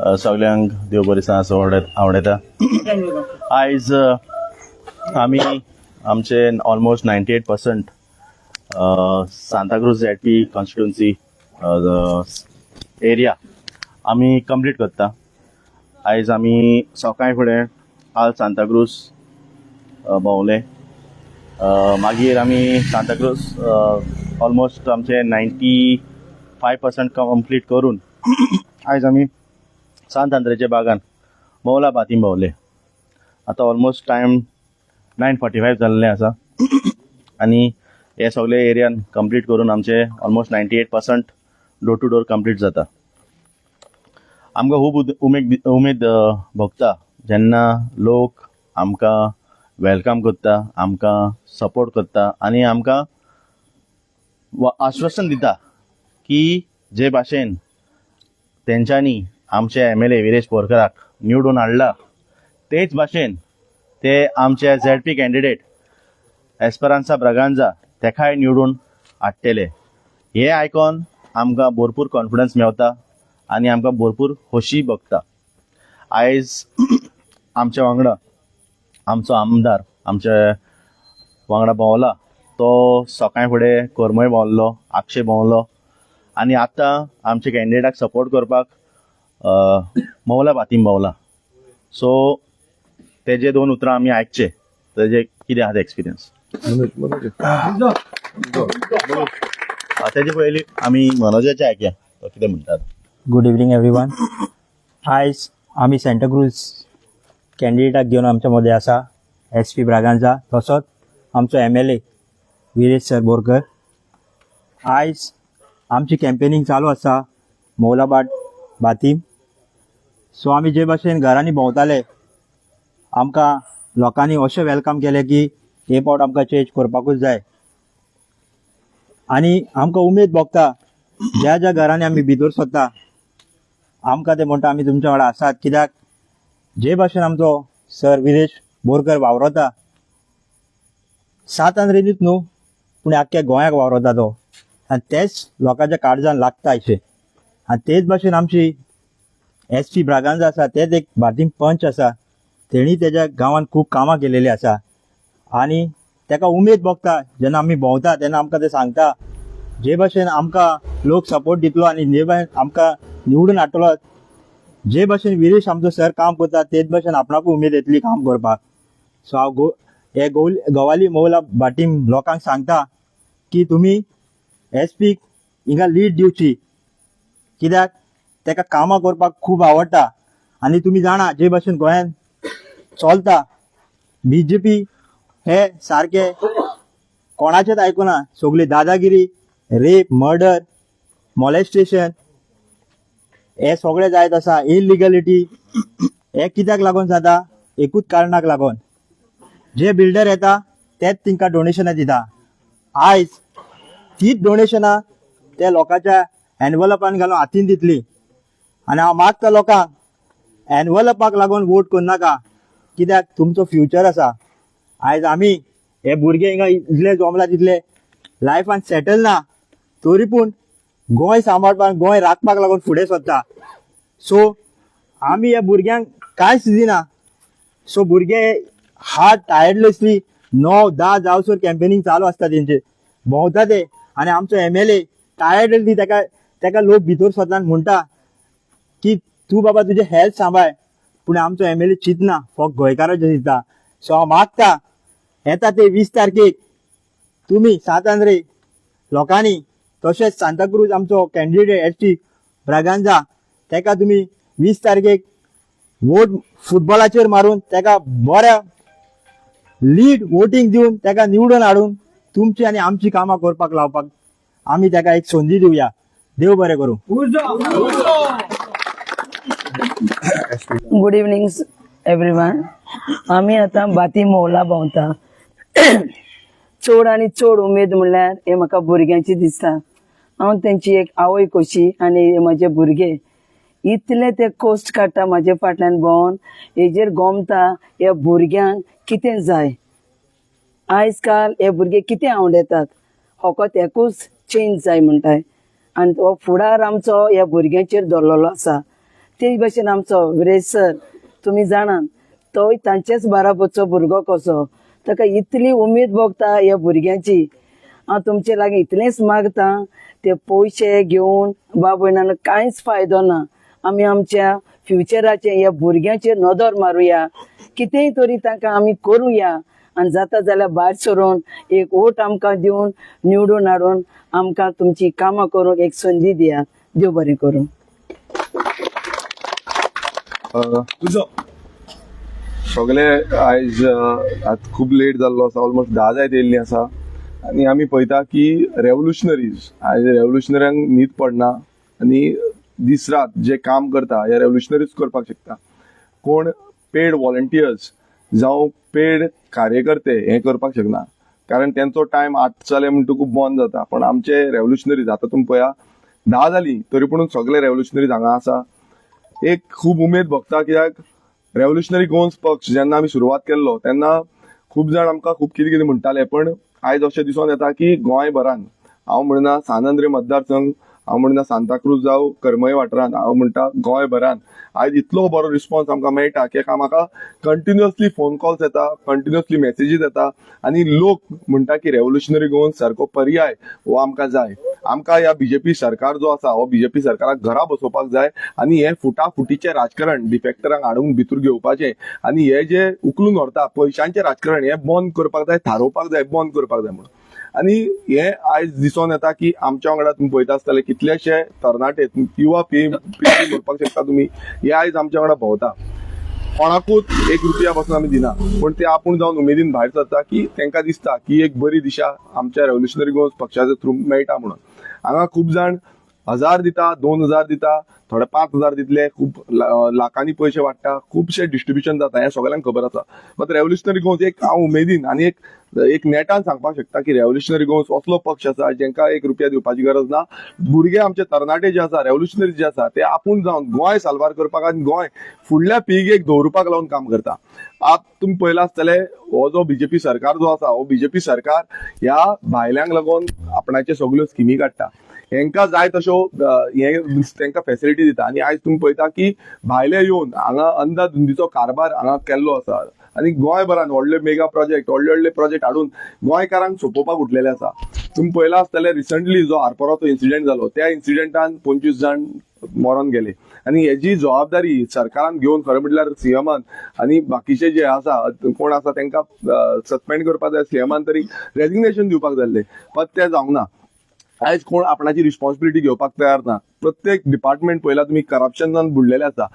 सगल्यांक देव बरें आसा असो आवडटा. आयज आमी आमचे almost 98% Santacruz ZP constituency area आमी कंप्लीट करता. आयज आमी सकाळी फुडें आल सांताक्रूज भोंवले. मागीर आमी सांताक्रूज ऑलमोस्ट आमचे 95% कंप्लीट करून आयज आमी सांत आंद्रेच्या बागान मौला बातीम भोंवले. आतां ऑलमोस्ट टायम 9:45 जाल्लें आसा आनी हे सगळे एरियान कंप्लीट करून आमचे almost 98% door to door complete जाता. आमकां खूब उमेद उमेद भोगता जेन्ना लोक आमकां welcome करता, आमकां सपोर्ट करता आनी आमकां आश्वासन दिता की जे भाशेन तेंच्यांनी आमचे एमएलए विरेश बोरकराक निवडून हाडला, तेच भाशेन ते आमचे झेडपी कॅन्डिडेट एस्पेरांसा ब्रागांजा तेकाय निवडून हाडटले. हे आयकोन आमकां भरपूर कॉन्फिडन्स मेवता आनी आमकां भरपूर खोशी भोगता. आयज आमच्या वांगडा आमचो आमदार आमच्या वांगडा भोंवला. तो सकाळ फुडें करमय भोंवलो, आगशे भोंवलो आनी आतां आमच्या कॅन्डिडेटाक सपोर्ट करपाक मौला बातीम भोंवला. सो तेजे दोन उतरां आमी आयकचे, तेजे कितें आहा ते एक्सपिरियन्स. तेजे पयलीं आमी मनोजाचे आयकया, तो कितें म्हणटा. Good evening everyone. आयज आमी सँटाक्रूज कॅन्डिडेटाक घेवन आमच्या मदें आसा एस पी ब्रागांजा, तसोच आमचो एमएलए विरेश सर बोरकर. आयज आमची कॅम्पेनींग चालू आसा मौलाभाट बातीम. सो आमी जे भाशेन घरांनी भोंवताले, आमकां लोकांनी अशें welcome केलें की हे फावट आमकां चेंज करपाकूच जाय आनी आमकां उमेद भोगता. ज्या ज्या घरांनी आमी भितर सरता, आमकां ते म्हणटा, आमी तुमच्या वांगडा आसात, कित्याक जे भाशेन आमचो सर विरेश बोरकर वावरता, सांत आंद्रेनूच न्हू पूण आख्ख्या गोंयाक वावरता तो आनी तेच लोकांच्या काळजान लागता अशें. आनी तेच भाशेन आमची एस पी ब्रागांजा आसा, तेच एक बातीम पंच आसा. तेणी तेज्या गांवांत खूब कामां केलेली आसा आनी तेका उमेद भोगता. जेन्ना आमी भोंवता तेन्ना आमकां ते सांगता, जे भाशेन आमकां लोक सपोर्ट दितलो आनी जे भाशेन आमकां निवडून हाडटलो, जे भाशेन विरेश आमचो सर काम करता, तेच भाशेन आपणाकूय उमेद येतली काम करपाक. सो हांव गो हे गोवली गवाली मौला बाटीम लोकांक सांगता की तुमी एस पीक हिंगा लीड दिवची, कित्याक तेका कामां करपाक खूब आवडटा. आनी तुमी जाणा, जे भाशेन गोंयांत चलता, बीजेपी हे सारके कोणाचेच आयकुना. सगळी दादागिरी, रेप, मर्डर, मॉलेस्टेशन हे सगळे जायत आसा. इलिगलिटी हे कित्याक लागून जाता? एकूच कारणाक लागून, जे बिल्डर येता तेच तांकां डोनेशनां दिता. आयज तीच डोनेशनां ते लोकांच्या एनवलपान घालून हातीन दितली. आनी हांव मागता लोकांक, एनवलपाक लागून वोट करनाका, कित्याक तुमचो फ्युचर आसा. आयज आमी हे भुरगे हिंगा इतले जमला, तितले लायफान सेटल ना, तरी पूण गोंय सांबाळपाक, गोंय राखपाक लागून फुडें सरता. सो आमी ह्या भुरग्यांक कांयच दिना. सो भुरगे हार्ड टायर्डलेसली 9-10 जावसर कॅम्पेनिंग चालू आसता तेंचे, भोंवता ते. आनी आमचो एमएलए टायर्डली, तेका तेका लोक भितर सरता म्हणटा की तूं बाबा तुजें हेल्थ सांबाळ, पूण आमचो एमएलए चिंतना, फक्त गोंयकाराचें चिंता. सो हांव मागता, येता ते 20 तारखेक तुमी सांत आंद्रे लोकांनी, तशेंच सांताक्रूज आमचो कॅन्डिडेट एस टी ब्रागांजा, तेका तुमी 20 तारखेक वोट फुटबॉलाचेर मारून, तेका बऱ्या लीड वोटींग दिवन, तेका निवडून हाडून तुमची आनी आमची कामां करपाक लावपाक आमी तेका एक संदी दिवया. देव बरें करूं. Good evening everyone. आमी आतां बाती मोवला भोंवता. चड आनी चड उमेद म्हणल्यार हे म्हाका भुरग्यांची दिसता. हांव तेंची एक आवय कशी आनी हे म्हजे भुरगे इतले ते कश्ट काडटा म्हाजे फाटल्यान भोंवन. हेजेर गोमता ह्या भुरग्यांक कितें जाय. आयज काल हे भुरगे कितें आवडेतात, फकत एकूच चेंज जाय म्हणटाय आनी हो फुडार आमचो ह्या भुरग्यांचेर दवरलेलो आसा. तेच भशेन आमचो विरेश सर तुमी जाणात, तोय तांचेच बाराबरचो भुरगो कसो, ताका इतली उमेद भोगता ह्या भुरग्यांची. हांव तुमचे लागीं इतलेंच मागता, ते पयशे घेवन बाबयणान कांयच फायदो ना. आमी आमच्या फ्युचराचे ह्या भुरग्यांचेर नदर मारुया, कितेंय तरी तांकां आमी करुया आनी जाता जाल्यार भायर सरून एक वोट आमकां दिवन निवडून हाडून आमकां तुमची कामां करूंक एक संदी दिया. देव बरें करूं. तुजो सगळे आयज आतां खूब लेट जाल्लो आसा, ऑलमोस्ट 10 जायत येयल्लीं आसा आनी आमी पळयता की रेवोल्युशनरीज आयज रेवोल्युशनऱ्यांक न्हीद पडना आनी दीस रात जे काम करता हे रेवोल्युशनरीज करपाक शकता. कोण पेड वॉलंटियर्स जावं पेड कार्यकर्ते हें करपाक शकना, कारण तेंचो टायम 8 जाले म्हणटकूच बंद जाता. पण आमचे रेवोल्युशनरीज आतां तुमी पळया 10 जाली तरी पूण सगळे रेवोल्युशनरीज हांगा आसा. एक खूब उमेद भोगता कित्याक रेवोल्युशनरी गोवन्स पक्ष जेन्ना आमी सुरवात केल्लो तेन्ना खूब जाण आमकां खूब कितें कितें म्हणटाले, पण आयज अशें दिसून येता की गोंयभरान, हांव म्हणना सान आंद्रे मतदारसंघ, हांव म्हणना सांताक्रूज जावं करमय वाठारान, हांव म्हणटा गोंयभरान आयज इतलो बरो रिस्पॉन्स आमकां मेळटा की म्हाका कंटिन्युअसली फोन कॉल्स येता, कंटिन्युअसली मॅसेजीस येता आनी लोक म्हणटा की रेवोल्युशनरी गोवन्स सारको पर्याय हो आमकां जाय. आमकां ह्या बीजेपी सरकार जो आसा हो बीजेपी सरकाराक घरा बसोवपाक जाय आनी हे फुटाफुटीचें राजकारण डिफेक्टरांक हाडून भितर घेवपाचें आनी हे जे उखलून व्हरता पयशांचें राजकारण हें बंद करपाक जाय, थारोवपाक जाय, बंद करपाक जाय म्हणून. आनी हे आयज दिसून येता की आमच्या वांगडा तुमी पळयता आसतले कितलेशे तरणाटे, युवा पिळगी म्हणपाक शकता तुमी, हे आयज आमच्या वांगडा भोंवता. कोणाकूच 1 रुपया पासून आमी दिना, पूण ते आपूण जावन उमेदीन भायर सरता की तांकां दिसता की एक बरी दिशा आमच्या रेवोल्युशनरी गोवन्स पक्षाच्या थ्रू मेळटा म्हणून. हांगा खूब जाण 1000 दिता, 2000 दिता, थोडे 5000 दितले, खूब लाखांनी पयशे वाडटा, खुबशे डिस्ट्रिब्युशन जाता, हें सगळ्यांक खबर आसा. बट रेवोल्युशनरी गोवन्स एक हांव उमेदीन आनी एक नेटान सांगपाक शकता की रेवोल्युशनरी गोवन्स असलो पक्ष आसा जेंका 1 रुपया दिवपाची गरज ना. भुरगे आमचे तरणाटे जे आसा, रेवोल्युशनरी जे आसा, ते आपूण जावन गोंय साल्वार करपाक आनी गोंय फुडल्या पिळगेक दवरुपाक लावन काम करता. आत तुमी पळयलां आसतलें हो जो बीजेपी सरकार जो आसा हो बीजेपी सरकार ह्या भायल्यांक लागून आपणाचे सगल्यो स्किमी काडटा, हेंकां जाय तश्यो हे तांकां फेसिलिटी दिता. आनी आयज तुमी पळयता की भायले येवन हांगा अंदाधुंदीचो कारभार हांगा केल्लो आसा आनी गोंयभरान व्हडले मेगा प्रोजेक्ट, व्हडले व्हडले प्रोजेक्ट हाडून गोंयकारांक सोंपोवपाक उठलेले आसा. तुमी पळयलां आसतलें रिसंटली जो आरपोराचो इन्सिडंट जालो त्या इन्सिडंटान 25 जाण मरोन गेले आनी हेजी जबाबदारी सरकारान घेवन खरें म्हटल्यार सीएमान आनी बाकीचे जे आसा कोण आसा तांकां सस्पेंड करपाक जाय, सीएमान तरी रेजिग्नेशन दिवपाक जाय आसलें, पण तें जावंक ना. आयज कोण आपणाची रिस्पॉन्सिबिलिटी घेवपाक तयार ना. प्रत्येक डिपार्टमेंट पळयला तुमी करप्शनान बुडलेले आसा.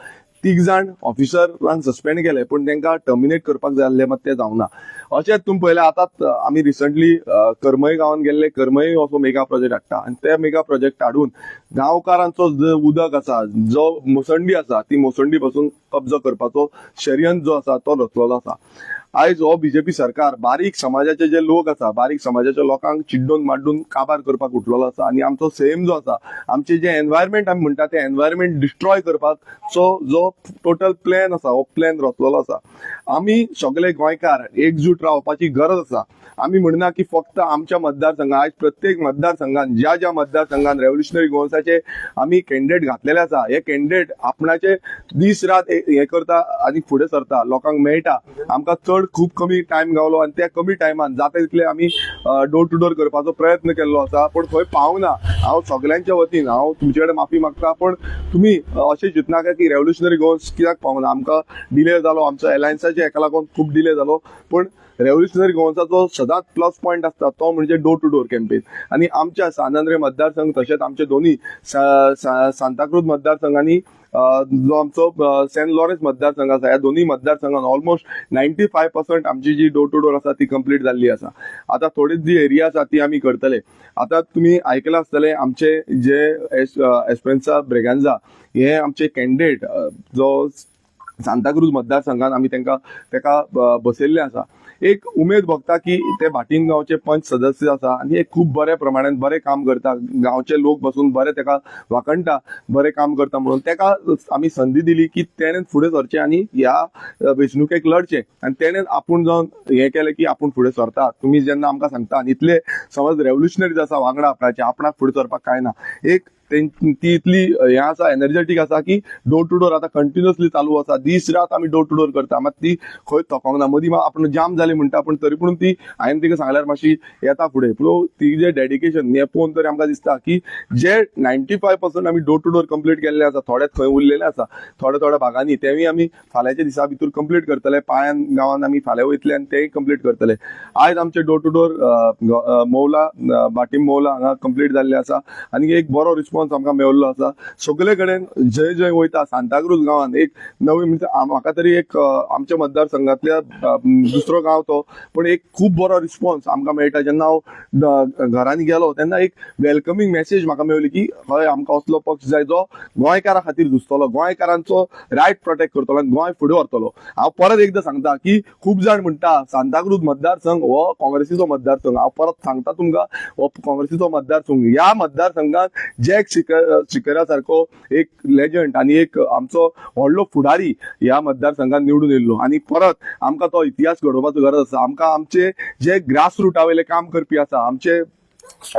3 जाण ऑफिसरांक सस्पेंड केले पूण तांकां टर्मिनेट करपाक जाय आसलें, मात तें जावंक ना. अशेंच तुमी पळयलें आतां आमी रिसंटली करमय गांवांत गेल्ले, करमय असो मेगा प्रोजेक्ट हाडटा आनी ते मेगा प्रोजेक्ट हाडून गांवकारांचो जो उदक आसा, जो मोसंडी आसा, ती मोसंडी पासून कब्जो करपाचो षडयंत्र जो आसा तो रचलेलो आसा. आयज हो बीजेपी सरकार बारीक समाजाचे जे लोक आसा, बारीक समाजाच्या लोकांक चिड्डून माड्डून काबार करपाक उठलेलो आसा आनी आमचो सैम जो आसा, आमचे जे एनवायरमेंट आमी म्हणटा ते एनवायरमेंट डिस्ट्रॉय करपाचो जो टोटल प्लॅन आसा हो प्लॅन रचलेलो आसा. आमी सगळे गोंयकार एकजूट रावपाची गरज आसा. आमी म्हणना की फक्त आमच्या मतदारसंघात, आयज प्रत्येक मतदारसंघात ज्या ज्या मतदारसंघात रेवोल्युशनरी गोवन्साचे आमी कॅन्डिडेट घातलेले आसा, हे कॅन्डिडेट आपणाचे दीस रात हे करता आनी फुडें सरता, लोकांक मेळटा. आमकां चड खूब कमी टायम गावलो आनी त्या कमी टायमान जाता तितले आमी डोर टू डोर करपाचो प्रयत्न केल्लो आसा, पूण खंय पावना. हांव सगल्यांच्या वतीन हांव तुमचे कडेन माफी मागता, पूण तुमी अशें चिंतनाका की रेवोल्युशनरी गोवन्स कित्याक पावना. आमकां डिले जालो, आमचो एलायन्साचे हेका लागून खूब डिले जालो, पूण रेवोल्युशनरी गोवन्साचो सदांच प्लस पॉयंट आसता तो म्हणजे डोर टू डोर कॅम्पेन. आनी आमच्या सान आंद्रे मतदारसंघ तशेंच आमचे दोनी सांताक्रूज मतदारसंघांनी जो आमचो सेंट लॉरेन्स मतदारसंघ आसा, ह्या दोनी मतदारसंघान ऑलमोस्ट 95% आमची जी डोर टू डोर आसा ती कंप्लीट जाल्ली आसा. आतां थोडी जी एरिया आसा ती आमी करतले. आतां तुमी आयकलां आसतलें आमचे जे एस्पेन्सा ब्रेगांजा हे आमचे कॅन्डिडेट जो सांताक्रूज मतदारसंघान आमी ताका बसयल्ले आसा. एक उमेद भोगता की ते भाटीन गांवचे पंच सदस्य आसा आनी एक खूब बऱ्या प्रमाणान बरें काम करता, गांवचे लोक बसून बरें ताका वाखणटा, बरें काम करता म्हणून ताका आमी संदी दिली की तेणें फुडें सरचें आनी ह्या वेंचणुकेक लढचें आनी तेणें आपूण जावन हें केलें की आपूण फुडें सरता. तुमी जेन्ना आमकां सांगता आनी इतले समज रेवोल्युशनरीज आसा वांगडा आपणाचे, आपणाक फुडें सरपाक कांय ना. एक ती इतली हें आसा, एनर्जेटीक आसा की डोर टू डोर आतां कंटिन्युअसली चालू आसा. दीस रात आमी डोर टू डोर करता, मात ती खंय थकोंक ना. मदीं आपूण जाम जाली म्हणटा, पूण तरी पूण ती हांवें तिका सांगल्यार मातशी येता फुडें. पूण तिजें डेडिकेशन हें पळोवन तरी आमकां दिसता की जे 95% आमी डोर टू डोर कंप्लीट केल्ले आसा, थोडे थंय उरलेले आसा थोड्या थोड्या भागांनी, तेवूय आमी फाल्यांच्या दिसा भितर कंप्लीट करतले. पायान गांवान आमी फाल्यां वयतले आनी तेय कंप्लीट करतले. आयज आमचे डोर टू डोर मोवला, भाटीम मोवला हांगा कंप्लीट जाल्ले आसा आनी एक बरो रिस्पॉन्स आमकां मेळिल्लो आसा. सगळे कडेन जंय जंय वयता, सांताक्रूज गांवान एक नवी, म्हणजे म्हाका तरी एक आमच्या मतदारसंघातल्या दुसरो गांव तो, पण एक खूब बरो रिस्पॉन्स आमकां मेळटा. जेन्ना हांव घरांनी गेलो तेन्ना एक वेलकमींग मेसेज म्हाका मेळ्ळी की हय, आमकां असलो पक्ष जाय जो गोंयकारा खातीर झुजतलो, गोंयकारांचो रायट प्रोटेक्ट करतलो आनी गोंय फुडें व्हरतलो. हांव परत एकदां सांगता की खूब जाण म्हणटा सांताक्रूज मतदारसंघ हो काँग्रेसीचो मतदारसंघ. हांव परत सांगता तुमकां, हो काँग्रेसीचो मतदारसंघ. ह्या मतदारसंघात जॅक सिकेरा सारको एक लेजंड आनी एक आमचो व्हडलो फुडारी ह्या मतदारसंघात निवडून येयल्लो आनी परत आमकां तो इतिहास घडोवपाचो गरज आसा. आमकां आमचे जे ग्रास रुटा वयले काम करपी आसा, आमचे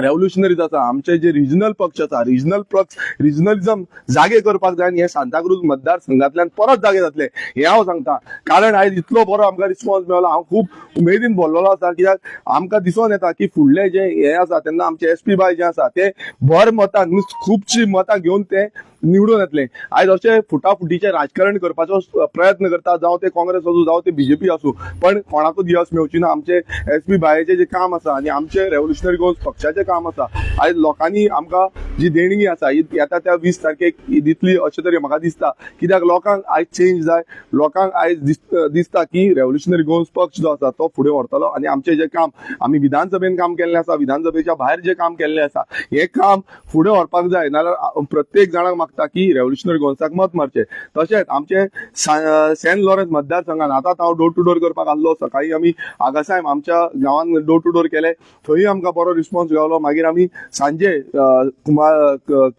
रेव्होल्युशनरीज आसा, आमचे जे रिजनल पक्ष आसा, रिजनल पक्ष, रिजनलिझम जागे करपाक जाय आनी हे सांताक्रूज मतदारसंघातल्यान परत जागे जातले हें हांव सांगता. कारण आयज इतलो बरो आमकां रिस्पॉन्स मेळ्ळो, हांव खूब उमेदीन भरलेलो आसा, कित्याक आमकां दिसून येता की फुडले जे हे आसा तेन्ना आमचे एस पी बाय जे आसा ते भर मतान, मीन्स खुबशी मतां घेवन ते निवडून येतले. आयज अशे फुटाफुटीचें राजकारण करपाचो प्रयत्न करता, जावं ते काँग्रेस आसूं, जावं ते बीजेपी आसूं, पण कोणाकूच यश मेळची ना. आमचे एस पी बायेचें जें काम आसा आनी आमचे रेव्होल्युशनरी गोवन्स पक्षाचें काम आसा, आयज लोकांनी आमकां जी देणगी आसा ही येता त्या 20 तारखेक ही दितली अशें तरी म्हाका दिसता. कित्याक लोकांक आयज चेंज जाय, लोकांक आयज दिसता की रेव्होल्युशनरी गोवन्स पक्ष जो आसा तो फुडें व्हरतलो आनी आमचें जें काम आमी विधानसभेन काम केल्लें आसा, विधानसभेच्या भायर जें काम केल्लें आसा, हें काम फुडें व्हरपाक जाय. नाजाल्यार प्रत्येक जाणांक मागता की रेव्होल्युशनरी गोवन्साक मत मारचें. तशेंच आमचे सेंट लॉरन्स मतदारसंघात आतांच हांव डोर टू डोर करपाक आसलो. सकाळी आमी आगासायम आमच्या गांवांत डोर टू डोर केले, थंय आमकां बरो रिस्पॉन्स गावलो. मागीर आमी सांजे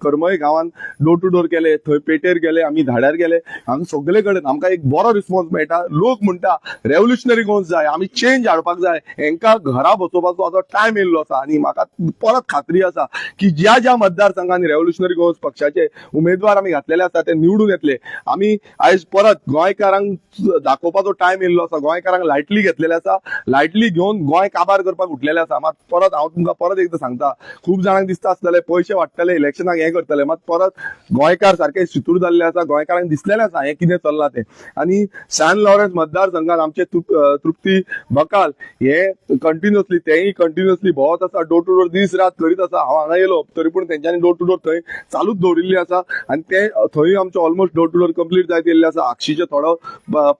करमय गांवांत डोर टू डोर केले, थंय पेटेर गेले, आमी धाड्यार गेले. हांगा सगळे कडेन आमकां एक बरो रिस्पॉन्स मेळटा. लोक म्हणटा रेव्होल्युशनरी गोवन्स जाय, आमी चेंज हाडपाक जाय, हेंकां घरा बसोवपाचो आतां टायम येयल्लो आसा. आनी म्हाका परत खात्री आसा की ज्या ज्या मतदारसंघांनी रेव्होल्युशनरी गोवन्स पक्षाचे उमेदवार आमी घातलेले आसा ते निवडून येतले. आमी आयज परत गोंयकारांक दाखोवपाचो टायम येयल्लो आसा. गोंयकारांक लायटली घेतलेले आसा, लायटली घेवन गोंय काबार करपाक उठलेले आसा. मात परत हांव तुमकां परत एकदां सांगता, खूब जाणांक दिसता आसतले पयशे वाडटले इलेक्शनाक हें करतले, मात परत गोंयकार सारके शितूर जाल्ले आसा. गोंयकारांक दिसलेलें आसा हें कितें चल्लां तें. आनी सान लॉरन्स मतदारसंघात आमचे तृप्ती बकाल हे कंटिन्युअसली, तेय कंटिन्युअसली भोंवत आसा, डोर टू डोर दीस रात करीत आसा. हांव हांगा येयलो तरी पूण तेंच्यांनी डोर टू डोर थंय चालूच दवरिल्ली आसा आनी ते थंय आमचे almost door to door complete जायत येयल्ले आसा. आक्षीचे थोडो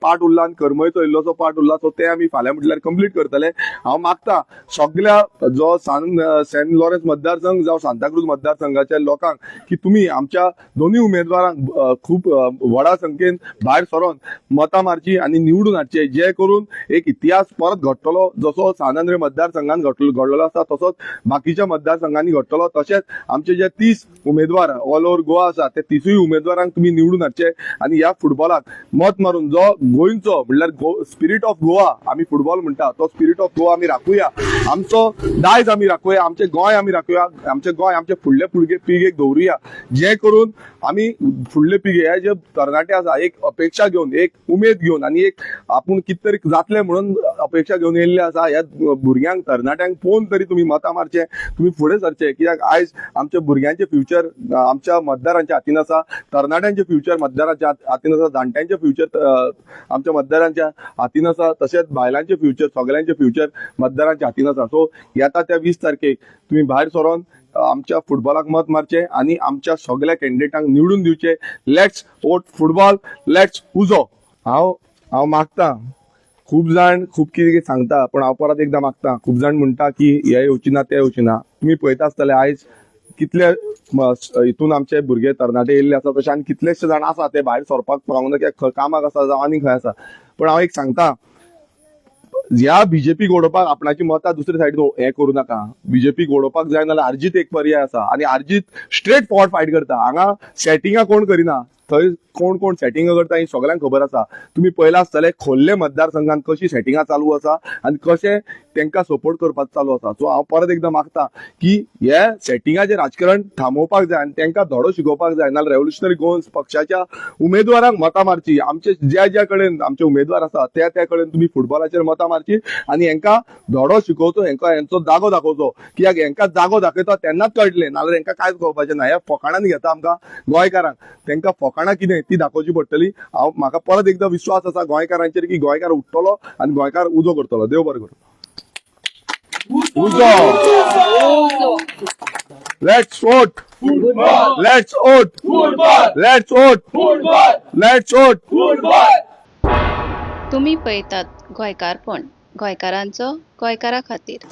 पार्ट उरला आनी करमयचो इल्लोसो पार्ट उरला, सो ते आमी फाल्यां म्हटल्यार कंप्लीट करतले. हांव मागता सगल्या जो सेंट लॉरन्स मतदारसंघ जावं सांताक्रूज मतदारसंघाच्या लोकांक की तुमी आमच्या दोनूय उमेदवारांक खूब व्हडा संख्येन भायर सरोन मतां मारची आनी निवडून हाडचे, जे करून एक इतिहास परत घडटलो. जसो सान आंद्रे मतदारसंघात घडलेलो आसा तसोच बाकीच्या मतदारसंघांनी घडटलो. तशेंच आमचे जे 30 उमेदवार ऑल ओव्हर गोवा आसा ते 30 उमेदवारांक तुमी निवडून हाडचे आनी ह्या फुटबॉलाक मत मारून जो गोंयचो म्हणल्यार स्पिरीट ऑफ गोवा आमी फुटबॉल म्हणटा तो स्पिरीट ऑफ गोवा आमी राखुया, आमचो दायज आमी राखुया, आमचें गोंय आमी राखुया, आमचें गोंय आमचे फुडले पिळगेक दवरुया, जे करून आमी फुडले पिळगे हे जे तरणाटे आसा एक अपेक्षा घेवन, एक उमेद घेवन आनी एक आपूण कितें तरी जातलें म्हणून अपेक्षा घेवन येयल्ले आसा. ह्या भुरग्यांक, तरणाट्यांक पळोवन तरी तुमी मतां मारचे, तुमी फुडें सरचे. कित्याक आयज आमच्या भुरग्यांचे फ्युचर आमच्या मतदारांच्या हातीन आसा, तरणाट्यांचे फ्युचर मतदारांच्या हातीन आसा, जाणट्यांचे फ्युचर आमच्या मतदारांच्या हातीन आसा, तशेंच बायलांचे फ्युचर, सगळ्यांचे फ्युचर मतदारांच्या हातीन आसा. सो येता त्या 20 तारखेक तुमी भायर सरोन आमच्या फुटबॉलाक मत मारचे आनी आमच्या सगळ्या कॅन्डिडेटांक निवडून दिवचे. Let's vote football, let's उजो. हांव हांव मागता, खूब जाण खूब कितें कितें सांगता, पूण हांव परत एकदां मागता. खूब जाण म्हणटा की हे येवची ना, ते येवची ना. तुमी पळयता आसतले आयज कितले हितून आमचे भुरगे तरणाटे येयल्ले आसा, तशें आनी कितलेशे जाण आसा ते भायर सरपाक पावूंक ना, कित्याक कामाक आसा जावं आनी खंय आसा. पूण हांव एक सांगता, ह्या बीजेपीक उडोवपाक आपणाची मतां दुसरे सायडीन हें करूं नाका. बीजेपीक उडोवपाक जाय जाल्यार अर्जित एक पर्याय आसा आनी अर्जित स्ट्रेट फॉरवर्ड फायट करता. हांगा सेटिंगां कोण करिना. थंय कोण कोण सेटिंग करता ही सगळ्यांक खबर आसा. तुमी पळयलां आसतलें खोर्ले मतदारसंघात कशी सेटिंगां चालू आसा आनी कशें तांकां सपोर्ट करपाक चालू आसा. सो हांव परत एकदां मागता की हे सेटिंगाचें राजकारण थांबोवपाक जाय आनी तांकां धडो शिकोवपाक जाय. नाल्यार रेव्होल्युशनरी गोवन्स पक्षाच्या उमेदवारांक मतां मारची. आमचे ज्या ज्या कडेन आमचे उमेदवार आसा त्या त्या कडेन तुमी फुटबॉलाचेर मतां मारची आनी हेंकां धडो शिकोवचो, हेंकां हेंचो जागो दाखोवचो. कित्याक हेंकां जागो दाखयता तेन्नाच कळटलें, नाल्यार हेंकां कांयच कळपाचें ना. हे फकाणांनी घेता आमकां गोंयकारांक, तेंकां फकाणां कितें ती दाखोवची पडटली. हांव म्हाका परत एकदां विश्वास आसा गोंयकारांचेर की गोंयकार उठ्ठलो आनी गोंयकार उजो करतलो. देव बरें करूं. उजो. Let's vote. Let's vote. Let's vote. Let's vote. तुमी पळयतात गोंयकारपण, गोंयकारांचो गोंयकारा खातीर.